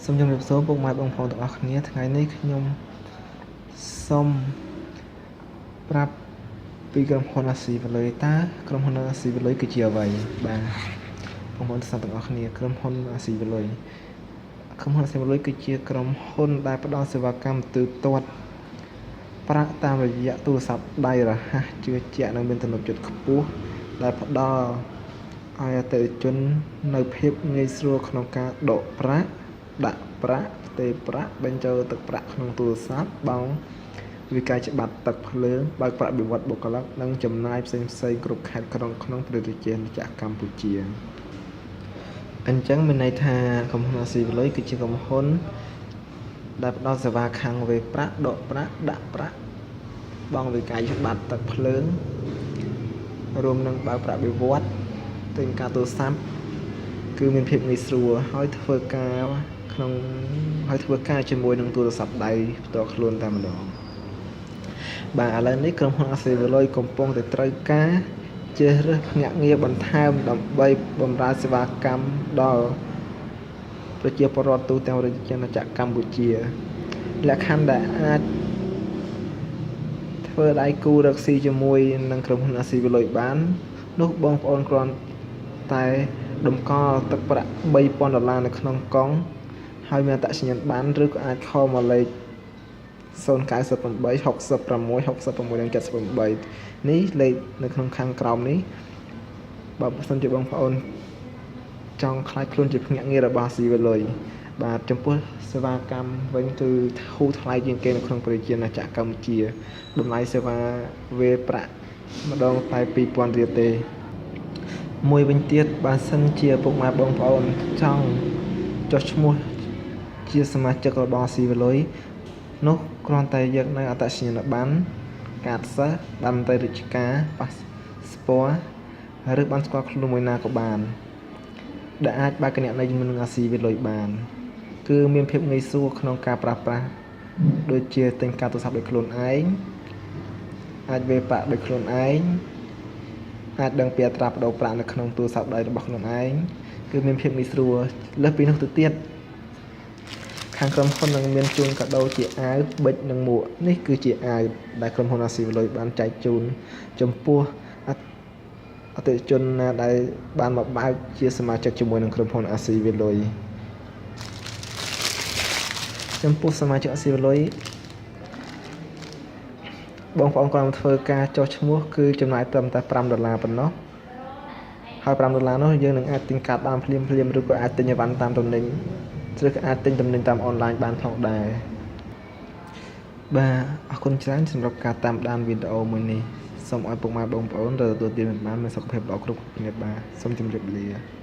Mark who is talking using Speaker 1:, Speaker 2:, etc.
Speaker 1: សូមជម្រាបសួរពុកម៉ែបងប្អូនទាំងអស់គ្នាថ្ងៃនេះខ្ញុំសូមប្រាប់ពីក្រុមហ៊ុនអាស៊ីវលុយតើក្រុមហ៊ុនអាស៊ីវលុយគឺជាអ្វីបាទបងប្អូនទាំងអស់គ្នាក្រុមហ៊ុនអាស៊ីវលុយក្រុមហ៊ុនអាស៊ីវលុយគឺជាក្រុមហ៊ុនដែលផ្ដល់សេវាកម្មទូទាត់ប្រាក់តាមរយៈទូរស័ព្ទដៃរហ័សជឿជាក់និងមានទំនុកចិត្តខ្ពស់ដែលផ្ដល់ឲ្យអតិថិជននូវភាពងាយស្រួលក្នុងការដកប្រាក់ដាក់ប្រាក់ផ្ទេរប្រាក់បញ្ចូលទឹកប្រាក់ក្នុងទូរស័ព្ទបង់វិក័យប័ត្រទឹកភ្លើងបើកប្រាក់បៀវត្សបុគ្គលិកនិងចំណាយផ្សេងៗគ្រប់ខេត្តក្រុងក្នុងព្រះរាជាណាចក្រកម្ពុជាអញ្ចឹងមានន័យថាក្រុមហ៊ុនអាស៊ីវលុយគឺជាក្រុមហ៊ុនដែលផ្ដល់សេវាខាងវេរប្រាក់ដកប្រាក់ដាក់ប្រាក់បង់វិក័យប័ត្រទឹកភ្លើងរួមនឹងបើកប្រាក់បៀវត្សទិញការទូរស័ព្ទគឺមានភាពងាយស្រួលហើយធ្វើការក្នុងហើយធ្វើការជាមួយនឹងទូរស័ព្ទដៃផ្ទាល់ខ្លួនតែម្ដងបាទឥឡូវនេះក្រុមហ៊ុនអាស៊ីវលុយកំពុងតែត្រូវការជ្រើសរើសភ្នាក់ងារបន្ថែមដើម្បីបម្រើសេវាកម្មដល់ប្រជាពលរដ្ឋទូទាំងប្រជាណាចក្រកម្ពុជាលក្ខខណ្ឌដែលអាចធ្វើដៃគូរកស៊ីជាមួយនឹងក្រុមហ៊ុនអាស៊ីវលុយបាននោះបងប្អូនគ្រាន់តែតម្កល់ទឹកប្រាក់3000ដុល្លារនៅក្នុងកុងហើយមានអត្តសញ្ញាណប័ណ្ណឬក៏អាច call មកលេខ098 66 66និង78នេះលេខនៅក្នុងខាងក្រោមនេះបើសិនជាបងប្អូនចង់ក្លាយខ្លួនជាភ្នាក់ងាររបស់ស៊ីវិលុយបាទចំពោះសេវាកម្មវិញគឺធូរថ្លៃជាងគេនៅក្នុងប្រជាណាចក្រកម្ពុជាតម្លៃសេវាវេរប្រាក់ម្ដងតែ2000រៀលទេមួយវិញទៀតបើសិនជាពុកម៉ែបងប្អូនចង់ចុះឈ្មោះជាសមាជិករបស់ស៊ីវិលុយនោះគ្រាន់តែយកនៅអត្តសញ្ញាណប័ណ្ណកាតសិស្សប័ណ្ណមន្ត្រីរាជការប៉ាសពតឬបានស្គាល់ខ្លួនមួយណាក៏បានដែលអាចបើកគណនីជាមួយនឹងអាស៊ីវិលុយបាន គឺមានភាពងាយស្រួលក្នុងការប្រើប្រាស់ដូចជាទិញកាតទូរស័ព្ទដោយខ្លួនឯងអាចវេរប្រាក់ដោយខ្លួនឯងអាចដឹងពីអត្រាប្តូរប្រាក់នៅក្នុងទូរស័ព្ទដៃរបស់ខ្លួនឯងគឺមានភាពងាយស្រួលលើសពីនោះទៅទៀតខាងក្រុមហ៊ុននឹងមានជូនកាដូជាអាវប៊ិចនិងមួកនេះគឺជាអាវដែលក្រុមហ៊ុនអាស៊ីវលុយបានចែកជូនចំពោះអតិថិជនណាដែលបានមកបើកជាសមាជិកជាមួយនឹងក្រុមហ៊ុនអាស៊ីវលុយចំពោះសមាជិកអាស៊ីវលុយបងប្អូនគ្រាន់តែធ្វើការចុះឈ្មោះគឺចំណាយត្រឹមតែ5ដុល្លារប៉ុណ្ណោះហើយ5ដុល្លារនោះយើងនឹងអាចទិញកាតបានភ្លាមភ្លាមឬក៏អាចទិញអីវ៉ាន់តាមទំនិញឬក៏អាចទិញទំនិញតាមអនឡាញបានផងដែរបាទអរគុណច្រើនសម្រាប់ការតាមដានវីដេអូមួយនេះសូមឲ្យពុកម៉ែបងប្អូនទទួលទានបានមានសុខភាពល្អគ្រប់គ្នាបាទសូមជម្រាបលា។